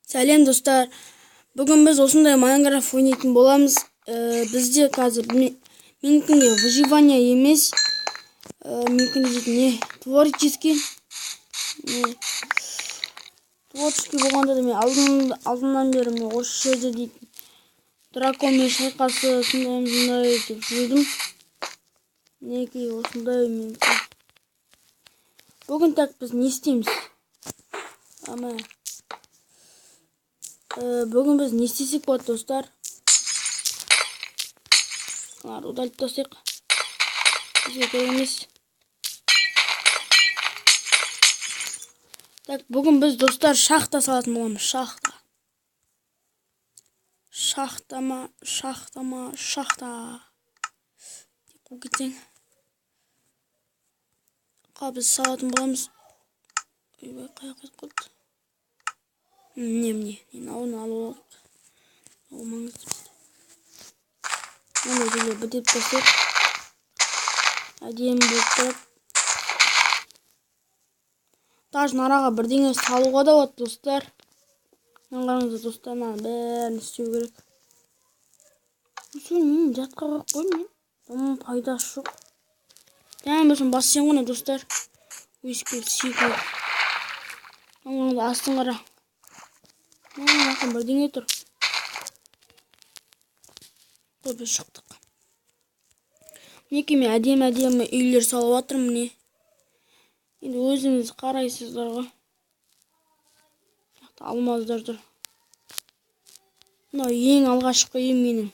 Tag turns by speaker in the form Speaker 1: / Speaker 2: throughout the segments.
Speaker 1: Сәлем достар. Бүгін біз осындай Майнкрафт ойнайтын боламыз. Бізде қазір менікінде выживание емес. Менікінде дейтін не? Творческий. Не? Творческий болғанда да мен алдынан бері мен осы жерде дейтін драконмен шайқасы сондай деп жүрдім. Мінекей осындай менікі. Бүгін так біз не істейміз? Ама бүгін біз не істесек болады, достар? Оларды удалить тастайық. Бізге керек емес. Так, бүгін біз, достар, шахта салатын боламыз. Шахта. Шахта ма, шахта ма, шахта. Деп қуып кетсең. Біз салатын боламыз. Ойбай, қаяққа кетіп қалды? Не, міне. Мынауын алып алайық. Ол маңызды бізге. Мынандай жерге бітеп тастайық. Әдемі болып тұрады. Даже араға бірдеңе салуға да болады, достар. Мына қараңыздар, достар, мынаның бәрін істеу керек. Сен мен жатқа қойып қойдым мен. Оның пайдасы жоқ. Дәм болсын бассаң ғой, достар. Өсіп келіп секіріп. Мына астын қара. Мына жақта бірдеңе тұр. Қой, біз шықтық. Мінекей мен әдемі-әдемі үйлер салып жатырмын, міне. Енді өзіңіз қарайсыздар ғой. Мына жақта алмаздар тұр. Мынау ең алғашқы үйім менің.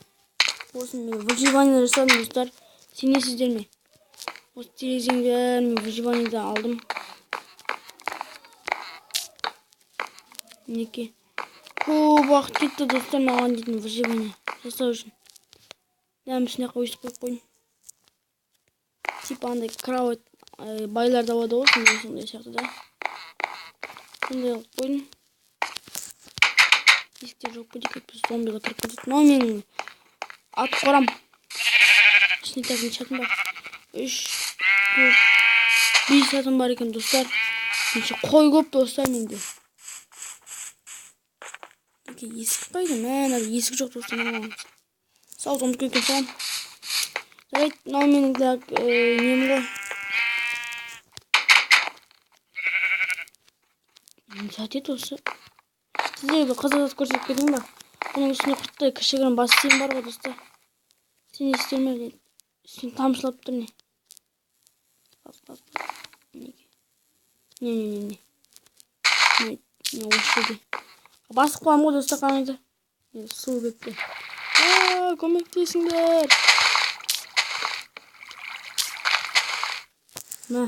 Speaker 1: Осыны мен выживание жасадым, достар. Сенесіздер ме? Осы терезенің бәрін мен выживаниеда алдым. Мінекей. Көп уақыт кетті, достар, маған дейтін выживание жасау үшін. Дәм үстіне өйстіп қойып қойдым. Типа андай кровать байларда болады ғой, сондай сияқты да. Сондай қылып қойдым. Есіктер жоқ кетеді, біз зомбиға кіріп кетеді. Мынау менің ат қорам. Ішінде так неше атым бар? 3, 4, 5 атым бар екен, достар. Неше қой көп, достар, менде. Есік қайда? Мә, мына есік жоқ, достар, мына. Сау, ұмытып кеткен соң. Жарайды, мынау менің так, нем ғой. Зат ет осы. Сіздерге бір қызық зат көрсетіп кетейін ба? Бұның үстіне құрттай кішігірім бассейн бар ғой, достар. Сенесіздер ме? Үстіне тамшылап тұр не? Бас, бас, бас. Неге? Не, не, не, не. Не, не, осы жерде. Басып қоямын ғой, достар, қараңыздар. Не, су кетті. Аа, көмектесіңдер. Мә.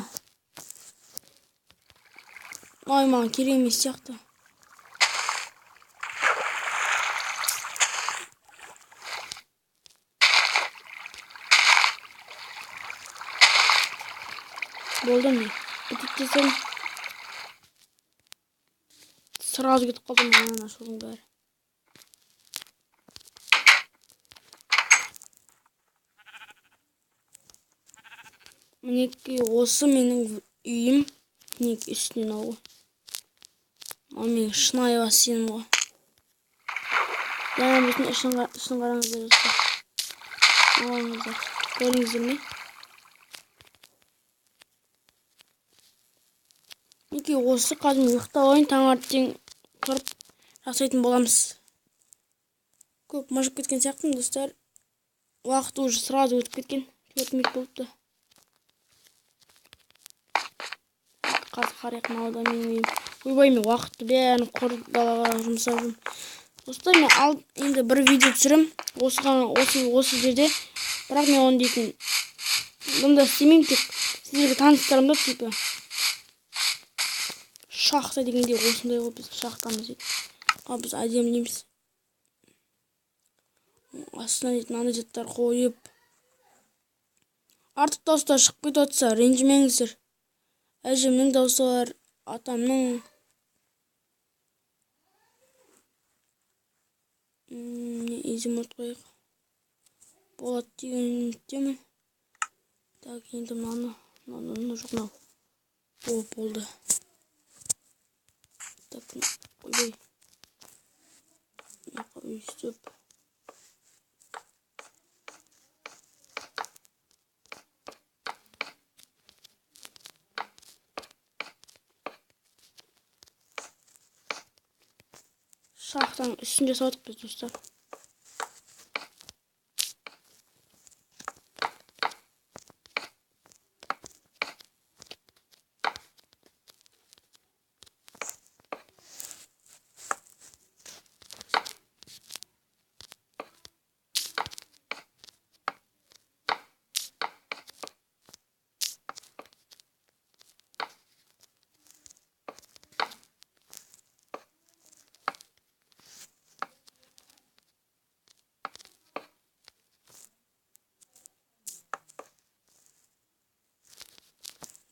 Speaker 1: Ай, маған керек емес сияқты. Болды ме? Бітіп десем. Сразу кетіп қалдым, ана судың бәрі. Мінекей осы менің үйім. Мінекей үстінен алу. Мынау менің шынайы бассейнім ғой. Дәм болсын, ішін қараңыздар, достар. Қараңыздар. Көрдіңіздер ме? Мінекей осы қазір мен ұйықтап алайын, таңертең тұрып жасайтын боламыз. Көп мыжып кеткен сияқтымын, достар. Уақыт уже сразу өтіп кеткен. 4 минут болыпты. Қазір қарайық, мынау да менің үйім. Ойбай, мен уақытты бәрін құр далаға жұмсап жүрмін. Достар, мен енді бір видео түсірем. Осы жерде. Бірақ мен оны дейтін бұнда істемеймін, тек сіздерге таныстырамын да, типа. Шахта дегенде осындай ғой, біз шахтамыз дейді. Ал біз әдемілейміз. Астына дейтін андай заттар қойып. Артық дауыстар шығып кетіп жатса, ренжімеңіздер. Әжемнің дауысы бар, атамның. Не, изумруд қояйық. Болады деген үміттемін. Так, енді мынаны, мынаны, мынаны жоқ, мынау. О, болды. Так, ойбай. Өйстіп. Шахтаның үстін жасадық біз, достар.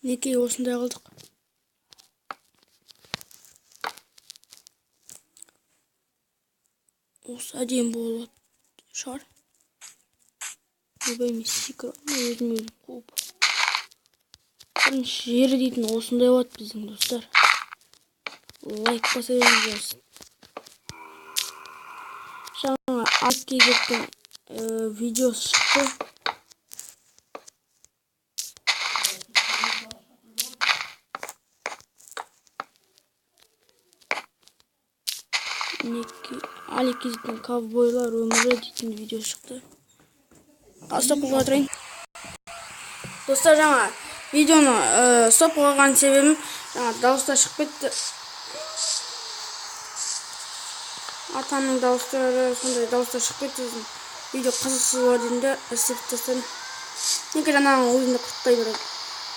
Speaker 1: Мінекей, осындай қылдық. Осы әдемі болады шығар. Ойбай, мен секіре алмай өзім өзім қуып. Бірінші жері дейтін осындай болады біздің, достар. Лайк баса беріңіздер. Жаңа Ат Кезектің видеосы шықты. Али Кезектің ковбойлар өмірі дейтін видео шықты. Стоп қойып отырайын. Достар, жаңа видеоны стоп қойған себебім, жаңа дауыстар шығып кетті. Атамның дауыстары, сондай дауыстар шығып кетті. Сосын видео қызықсыз болады дедім де істеп тастадым. Неге жаңағы өзімді құрттай бір,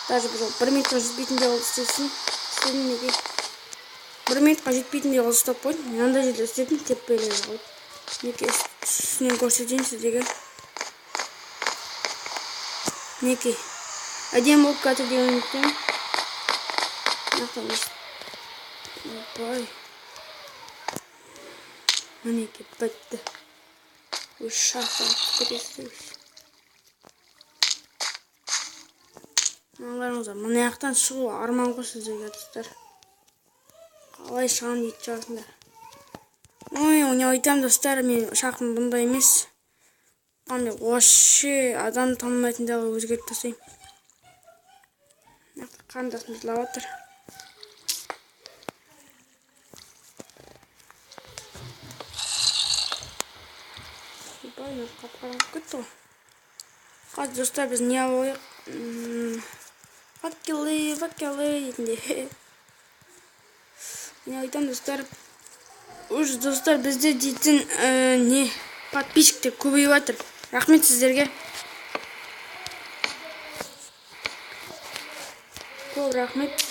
Speaker 1: даже бір минутқа жетпейтіндей қылып істесін. Істедім неге? Бір минутқа жетпейтіндей қылып ұстап қойдым. Мынандай жерде істедім, теппейлер қылып. Неге үстінен көрсетейін сіздерге. Мінекей. Әдемі болып кетті деген үміттемін. Мына ойбай. Мінекей, бітті. Өз шахтаға түсіп кетесіздер. Мына қараңыздар, мына жақтан шығу арман ғой сіздерге, достар. Қалай шығамын дейтін шығарсыңдар. Ой, не айтамын, достар, мен шахтам бұндай емес. Қандай вообще адам танымайтындай қылып өзгертіп тастаймын. Мына жақта қарындасым жылап жатыр. Ойбай, мына қап-қара болып кетті ғой. Қазір, достар, біз не алып алайық? Факелы, факелы дейтіндей. Не айтамын, достар? Уже, достар, бізде дейтін не подписчиктер көбейіп жатыр. Рахмет сіздерге. Көп рахмет.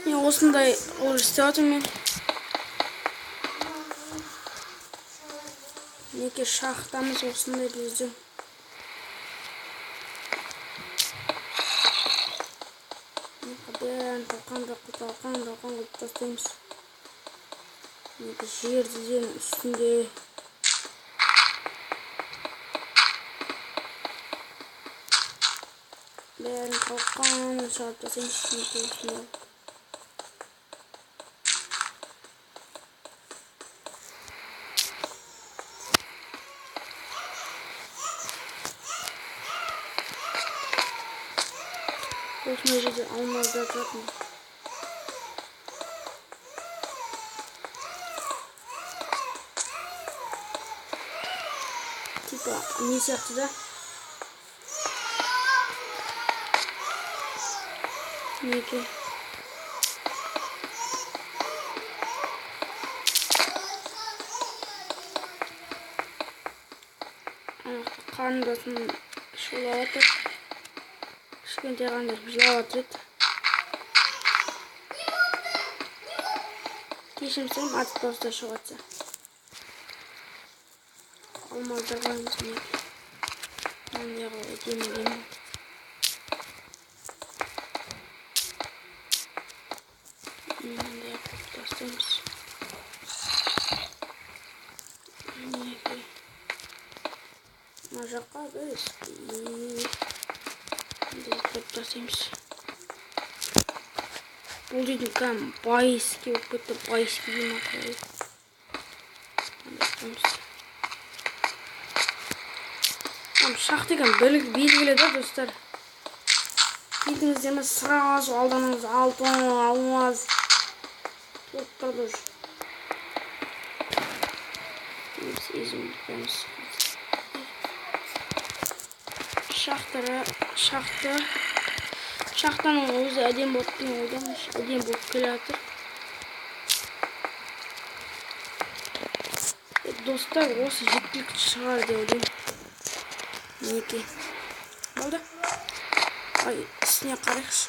Speaker 1: Мен осындай ол істеп жатырмын мен. Мінекей, шахтамыз осындай бізде. Бәрін талқан, талқан, талқан қылып тастаймыз. Мінекей, жер деген үстінде. Бәрін талқан шығарып тастаймыз. Мінекей, осындай. Осындай жерде алмаздар тұратын. Типа не сияқты да? Мінекей. Қарындасым шулап жатыр. Кішкентай қарындасым жылап жатыр еді. Кешірім сұраймын, аты дауыстар шығып жатса. Алмаздар қоямыз мінекей. Мынандай қылып әдемі әдемі. Мынандай қылып тастаймыз. Мінекей. Мына жаққа біз қойып тастаймыз. Бұл дейтін кәдімгі байский болып кетті. Байский дей ма, қалай? Мындай. Там шахта екен, белгілі да, достар. Келдіңіздер ме, сразу алданыңыз, алтын, алмаз толып тұрады уже. Біз изумруд қоямыз. Шахта. Шахтаның өзі әдемі болып деген ойдамын. Әдемі болып келе жатыр. Достар, осы жеткілікті шығар деп ойлаймын. Мінекей. Болды. Ай, үстіне қарайықшы.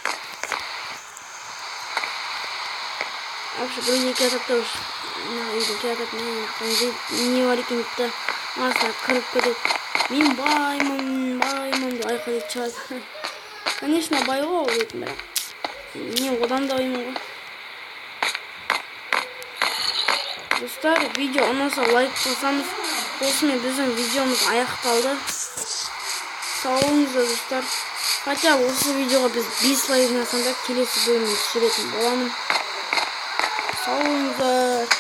Speaker 1: Вообще, біреу келе жатады да уже. Мына үйде келе жатады, мына не бар екен дейді да, астына кіріп кетеді. Мен баймын, баймын деп айқайлайтын шығады. Конечно, бай ғой ол дейтін, бірақ мен одан да баймын ғой. Достар, видео ұнаса лайк басамыз. Осымен біздің видеомыз аяқталды. Сау болыңыздар, достар. Хотя осы видеоға біз 5 лайк жинасам да келесі бөлімін түсіретін боламын. Сау болыңыздар.